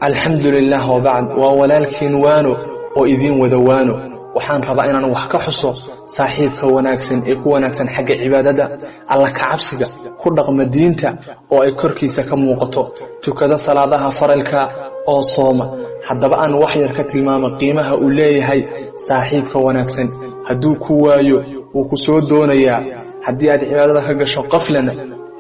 Alxamdulilah wabacd, waa walaalkiin Waano oo idiin wada waano. Waxaan rabaa inaan wax ka xuso saaxiibka wanaagsan ee ku wanaagsan xagga cibaadada, Alla kacabsiga, ku dhaqma diinta oo ay korkiisa ka muuqato, tukada salaadaha faralka oo sooma. Haddaba aan wax yar ka tilmaamo qiimaha uu leeyahay saaxiibka wanaagsan. Hadduu ku waayo, wuu ku soo doonayaa. Haddii aad cibaadada ka gasho qaflana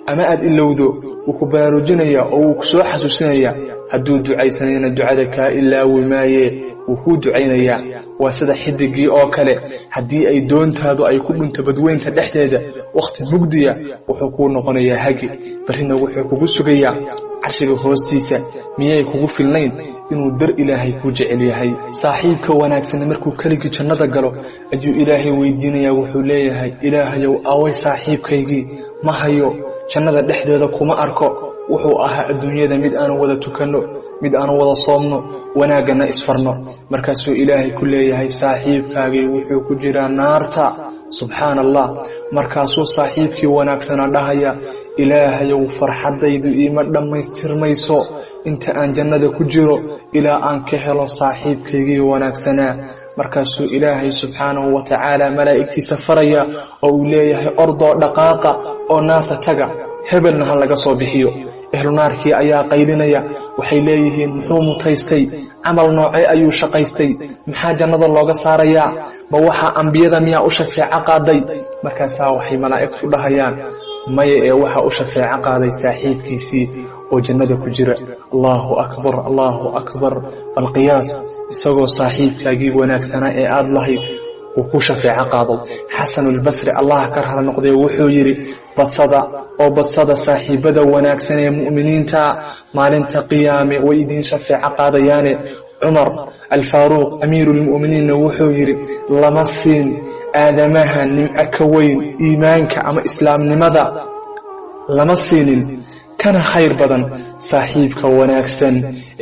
ama aad ilowdo, wuu ku baraarujinayaa oo wuu ku soo xasuusinayaa. Hadduu ducaysanayna, ducada kaa ilaawi maaye, wuu kuu ducaynayaa. Waa sida xidigii oo kale. Haddii ay doontaadu ay ku dhunto badweynta dhexdeeda wakhti mugdiya, wuxuu kuu noqonayaa hagi. Barrina wuxuu kugu sugayaa carshiga hoostiisa. Miyay kugu filnayn inuu dar Ilaahay kuu jecel yahay? Saaxiibka wanaagsan markuu keligii jannada galo ayuu Ilaahay weydiinayaa. Wuxuu leeyahay: "Ilaahayow, away saaxiibkaygii? Ma hayo, jannada dhexdeeda kuma arko. Wuxuu ahaa adduunyada mid aanu wada tukanno, mid aanu wada soomno, wanaaggana isfarno." Markaasuu Ilaahay ku leeyahay: "Saaxiibkaagii wuxuu ku jiraa naarta." Subxaana Allah! Markaasuu saaxiibkii wanaagsanaa dhahaya: "Ilaahayow, farxaddaydu iima dhammaystirmayso inta aan jannada ku jiro ilaa aan ka helo saaxiibkaygii wanaagsanaa." Markaasuu Ilaahay subxaanahu wa tacaala malaa'igtiisa faraya oo uu leeyahay: "Ordoo dhaqaaqa oo naarta taga, hebelna ha laga soo bixiyo." Ehlu naarkii ayaa qaylinaya. Waxay leeyihiin: "Muxuu mutaystay? Camal noocee ayuu shaqaystay? Maxaa jannada looga saarayaa? Ma waxaa ambiyada miyaa u shafeeco qaaday?" Markaasaa waxay malaa'igtu dhahayaan: "Maya, ee waxaa u shafeeco qaaday saaxiibkiisii oo jannada ku jira." Allahu akbar, Allahu akbar! Bal qiyaas isagoo saaxiibkaagii wanaagsanaa ee aad lahayd uu ku shafeeco qaado. Xasanulbasri, Allah ka rala noqday, wuxuu yidhi: "Badsada oo badsada saaxiibada wanaagsan ee mu'miniinta. Maalinta qiyaame way idiin shafeeco qaadayaane." Cumar Alfaaruuq, amiiruulmu'miniinna, wuxuu yidhi: "Lama siin aadamaha nimco ka weyn iimaanka ama islaamnimada, lama siinin kana khayr badan saaxiibka wanaagsan.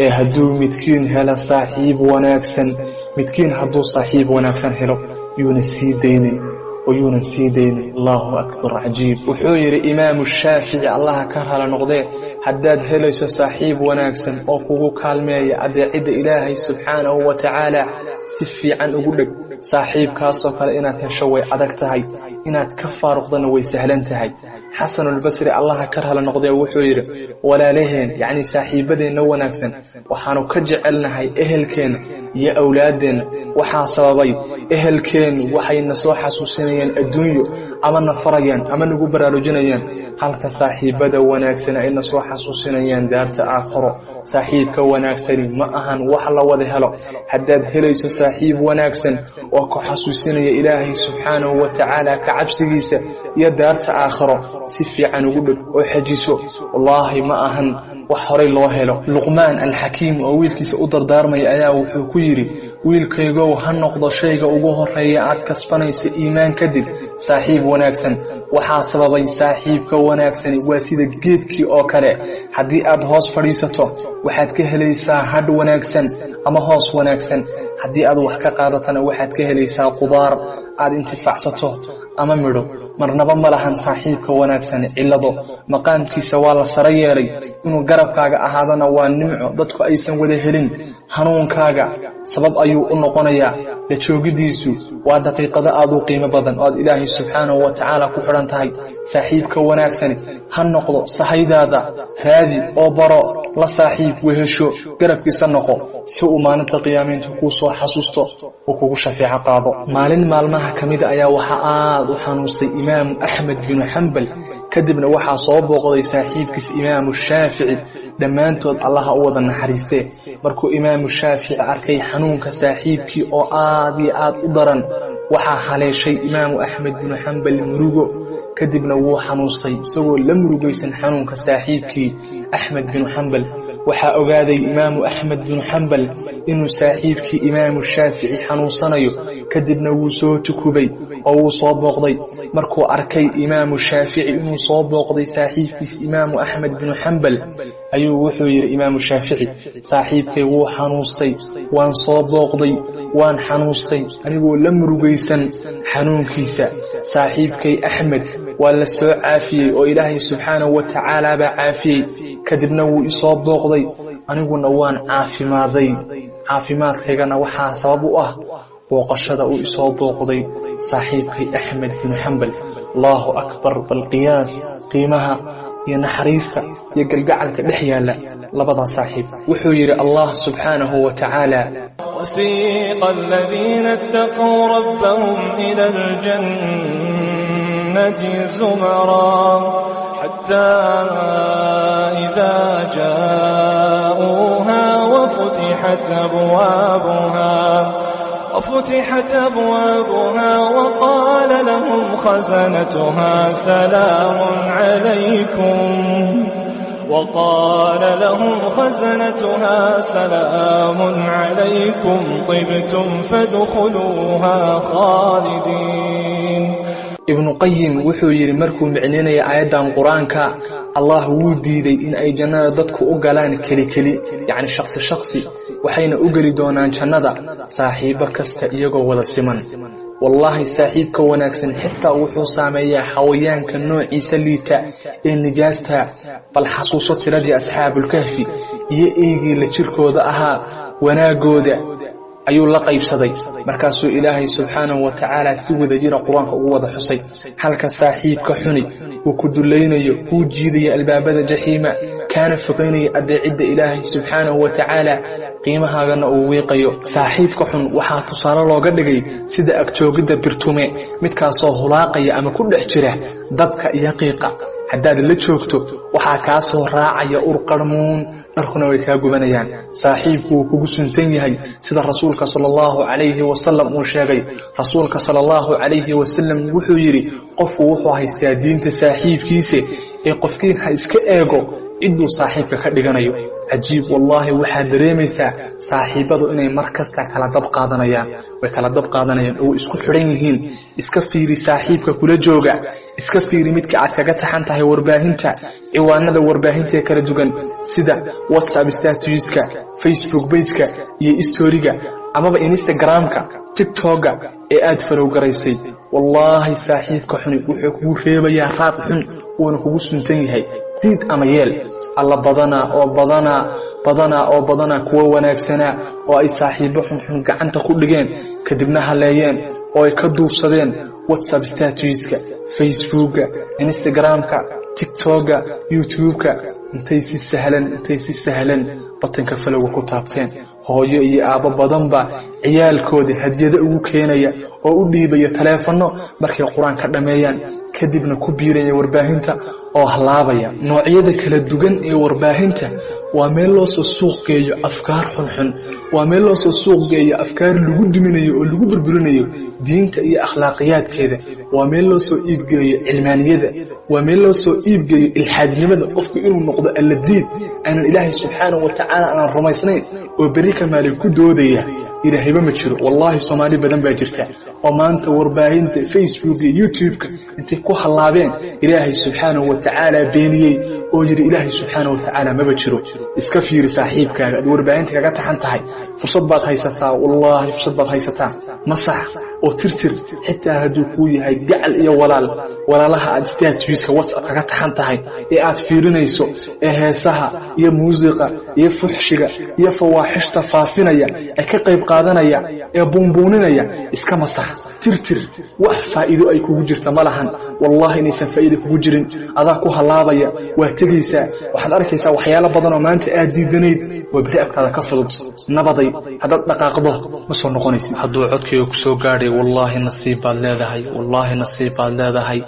Ee hadduu midkiin helo saaxiib wanaagsan, midkiin hadduu saaxiib wanaagsan helo, yuuna sii daynin oo yuunan sii daynin." Allahu akbar, cajiib! Wuxuu yidhi Imaamu Shaafici, Allaha ka rala noqdee: "Haddaad helayso saaxiib wanaagsan oo kugu kaalmeeya adeecidda Ilaahay subxaanahu wa tacaala, si fiican ugu dheg. Saaxiibkaasoo kale inaad hesho way adag tahay, inaad ka faaruqdana way sahlan tahay." Xasanulbasri, Allaha ka rala noqdee, wuxuu yidhi: "Walaalaheen, yacnii saaxiibadeenna wanaagsan, waxaanu ka jecelnahay ehelkeenna iyo awlaaddeenna. Waxaa sababay, ehelkeennu waxayna soo xasuusinayaan adduunyo ama na farayaan ama nagu baraarujinayaan, halka saaxiibada wanaagsan ayna soo xasuusinayaan daarta aakharo. Saaxiibka wanaagsani ma ahan wax la wada helo. Haddaad helayso saaxiib wanaagsan oo ku xasuusinaya Ilaahay subxaanahu wa tacaala ka cabsigiisa iyo daarta aakharo, si fiican ugu dheg oo xajiso. Wallaahi ma ahan wax horay loo helo." Luqmaan Alxakiim oo wiilkiisa u dardaarmaya ayaa wuxuu ku yidhi: "Wiilkaygow, ha noqdo shayga ugu horeeya aad kasbanayso iimaan kadib saaxiib wanaagsan." Waxaa sababay, saaxiibka wanaagsani waa sida geedkii oo kale. Haddii aad hoos fadhiisato, waxaad ka helaysaa hadh wanaagsan ama hoos wanaagsan. Haddii aad wax ka qaadatana, waxaad ka helaysaa qudaar aad intifaacsato ama midho. Marnaba ma lahan saaxiibka wanaagsani cillado. Maqaamkiisa waa la saro yeelay. Inuu garabkaaga ahaadana waa nimco dadku aysan wada helin. Hanuunkaaga sabab ayuu u noqonayaa. La joogidiisu waa daqiiqado aad u qiimo badan oo aad Ilaahay subxaanahu wa tacaala ku xidhan tahay. Saaxiibka wanaagsani ha noqdo sahaydaada. Raadi oo baro, la saaxiib, wehesho, garabkiisa noqo, si uu maalinta qiyaamaynta kuu soo xasuusto uu kugu shafeeco qaado. Maalin maalmaha ka mida ayaa waxaa aad u xanuustay Imaamu Axmed binu Xambal. Kadibna waxaa soo booqday saaxiibkiis Imaamu Shaafici. Dhammaantood Allaha u wada naxariistee. Markuu Imaamu Shaafici arkay xanuunka saaxiibkii oo aad iyo aad u daran, waxaa haleeshay Imaamu Axmed binu Xambal murugo. Kadibna wuu xanuustay isagoo la murugaysan xanuunka saaxiibkii Axmed binu Xambal. Waxaa ogaaday Imaamu Axmed binu Xambal inuu saaxiibkii Imaamu Shaafici xanuunsanayo. Kadibna wuu soo tukubay oo wuu soo booqday. Markuu arkay Imaamu Shaafici inuu soo booqday saaxiibkiis Imaamu Axmed binu Xambal, ayuu wuxuu yidhi Imaamu Shaafici: "Saaxiibkay wuu xanuustay, waan soo booqday, waan xanuustay anigoo la murugaysan xanuunkiisa. Saaxiibkay Axmed waa la soo caafiyey oo Ilaahay subxaanahu wa tacaala baa caafiyey. Kadibna wuu isoo booqday. Aniguna waan caafimaaday, caafimaadkaygana waxaa sabab u ah booqashada uu isoo booqday saaxiibkay Axmed binu Xambal. Allahu akbar! Bal qiyaas qiimaha iyo naxariista iyo galgacalka dhex yaalla labadaa saaxiib. Wuxuu yidhi Allah subxaanahu wa tacaala: وسيق الذين اتقوا ربهم إلى الجنة زمرا حتى إذا جاءوها وفتحت أبوابها وقال لهم خزنتها سلام عليكم وقال لهم خزنتها سلام عليكم طبتم فادخلوها خالدين. Ibnu Qayim wuxuu yidhi markuu micninaya aayaddan Qur-aanka: Allah wuu diiday in ay jannada dadku u galaan keli keli, yacni shaqsi shaqsi, waxayna u geli doonaan jannada saaxiibo kasta iyagoo wada siman. Wallaahi, saaxiibka wanaagsan xitaa wuxuu saameeyaa xawayaanka noociisa liita ee nijaasta. Bal xasuuso tiradii Asxaabulkahfi iyo eygii la jirkooda ahaa, wanaagooda ayuu la qaybsaday, markaasuu Ilaahay subxaanahu wa tacaala si wada jira Qur-aanka ugu wada xusay, halka saaxiibka xuni uu ku dulaynayo, kuu jiidaya albaabada jaxiima, kaana fogaynaya adeecidda Ilaahay subxaanahu wa tacaala, qiimahaagana uu wiiqayo. Saaxiibka xun waxaa tusaale looga dhigay sida agjoogidda birtume, midkaasoo hulaaqaya ama ku dhex jira dabka iyo qiiqa. Haddaad la joogto, waxaa kaa soo raacaya ur qarmuun, dharkuna way kaa gubanayaan. Saaxiibku wuu kugu suntan yahay, sida Rasuulka sala Allahu calayhi wasalam uu sheegay. Rasuulka sala Allahu calayhi wasalam wuxuu yidhi: qofku wuxuu haystaa diinta saaxiibkiisa, ee qofkiin ha iska eego cidduu saaxiibka ka dhiganayo. Cajiib, wallaahi, waxaad dareemaysaa saaxiibadu inay mar kasta kala dab qaadanayaan, way kala dab qaadanayaan oo isku xidhan yihiin. Iska fiiri saaxiibka kula jooga, iska fiiri midka aad kaga taxan tahay warbaahinta, ciwaanada warbaahinta ee kala duwan, sida WhatsApp statuska, Facebook pageka iyo storyga, amaba Instagramka, TikToka ee aad falowgaraysay. Wallaahi, saaxiibka xuni wuxuu kugu reebayaa raad xun, uuna kugu suntan yahay, diid ama yeel. Alla badanaa oo badanaa, badanaa oo badanaa kuwa wanaagsanaa oo ay saaxiibo xunxun gacanta ku dhigeen, kadibna haleeyeen oo ay ka duubsadeen WhatsApp statuska, Facebooka, Instagramka, TikToka, YouTube-ka, intay si sahlan buttonka followga ku taabteen. Hooyo iyo aabbo badanba ciyaalkooda hadyado ugu keenaya oo u dhiibaya taleefanno markay Qur-aan ka dhammeeyaan, kadibna ku biiraya warbaahinta oo hallaabaya noocyada kala duwan ee warbaahinta. Waa meel loo soo suuq geeyo afkaar xunxun, waa meel loo soo suuq geeyo afkaar lagu duminayo oo lagu burburinayo diinta iyo akhlaaqiyaadkeeda, waa meel loo soo iibgeeyo cilmaaniyada, waa meel loo soo iibgeeyo ilxaadnimada, qofku inuu noqdo alladiid aanan Ilaahay subxaanahu wa tacaala aanan rumaysnayn, oo berri ka maalin ku doodaya Ilaahayba ma jiro. Wallaahi, Soomaali badan baa jirta oo maanta warbaahinta Facebook iyo YouTube-ka intay ku hallaabeen Ilaahay subxaanahu wa tacaala beeniyey oo yidhi Ilaahay subxaanahu wa tacaala maba jiro. Iska fiiri saaxiibkaaga aad warbaahinta kaga taxan tahay. Fursad baad haysataa, wallaahi, fursad baad haysataa. Masax oo tirtir, xitaa hadduu kuu yahay gacal iyo walaal. Walaalaha aad statuska WhatsApp kaga taxan tahay ee aad fiirinayso, ee heesaha iyo muusiqa iyo fuxshiga iyo fawaaxishta faafinaya, ee ka qayb qaadanaya, ee buunbuuninaya, iska masax, tirtir. Wax faa'iido ay kugu jirta ma lahan. Wallahi inaysan faa'iido kugu jirin, adaa ku hallaabaya. Waa tegaysaa, waxaad arkaysaa waxyaalo badan oo maanta aad diidanayd waa beri agtaada ka fudud. Nabaday, haddaad dhaqaaqdo ma soo noqonaysid. Hadduu codkayga ku soo gaadhay, wallaahi nasiib baad leedahay, wallaahi nasiib baad leedahay.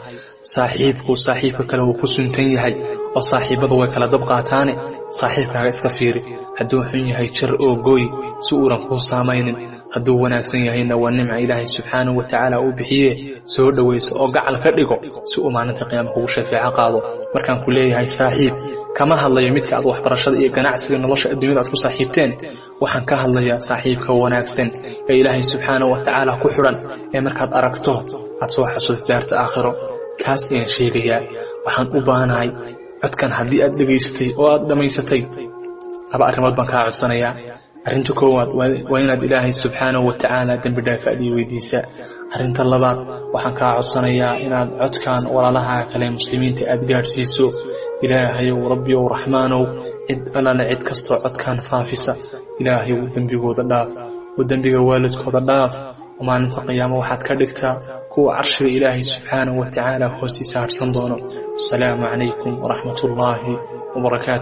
Saaxiibku saaxiibka kale wuu ku suntan yahay oo saaxiibadu way kala dab qaataane. Saaxiibkaaga iska fiiri. Hadduu xun yahay, jar oo gooy si uunan kuu saamaynin. Hadduu wanaagsan yahayna, waa nimca Ilaahay subxaanahu wa tacaala uu bixiye, soo dhowayso oo gacal ka dhigo si uu maalinta qiyaama kugu shafeeco qaado. Markaan ku leeyahay saaxiib, kama hadlayo midka aad waxbarashada iyo ganacsiga nolosha adduunyada aad ku saaxiibteen. Waxaan ka hadlayaa saaxiibka wanaagsan ee Ilaahay subxaanahu wa tacaala ku xidhan, ee markaad aragto aad soo xasuusta daarta aakhiro. Kaas ayaan sheegayaa. Waxaan u baahanahay, codkan haddii aad dhegaysatay oo aad dhammaysatay, laba arrimood baan kaa codsanayaa. Arrinta koowaad waa inaad Ilaahay subxaanahu wa tacaala dembi dhaaf aad ii weydiisaa. Arrinta labaad, waxaan kaa codsanayaa inaad codkan walaalaha kale muslimiinta aad gaadhsiiso. Ilaahayow, Rabbiyow, Raxmaanow, Cid allaale cid kastoo codkan faafisa, Ilaahay uu dembigooda dhaaf oo dembiga waalidkooda dhaaf, oo maalinta qiyaamo waxaad ka dhigtaa kuwa carshiga Ilaahay subxaanahu wa tacaala hoostiisa harsan doono. Asalaamu calaykum waraxmat ullaahi wabarakaatu.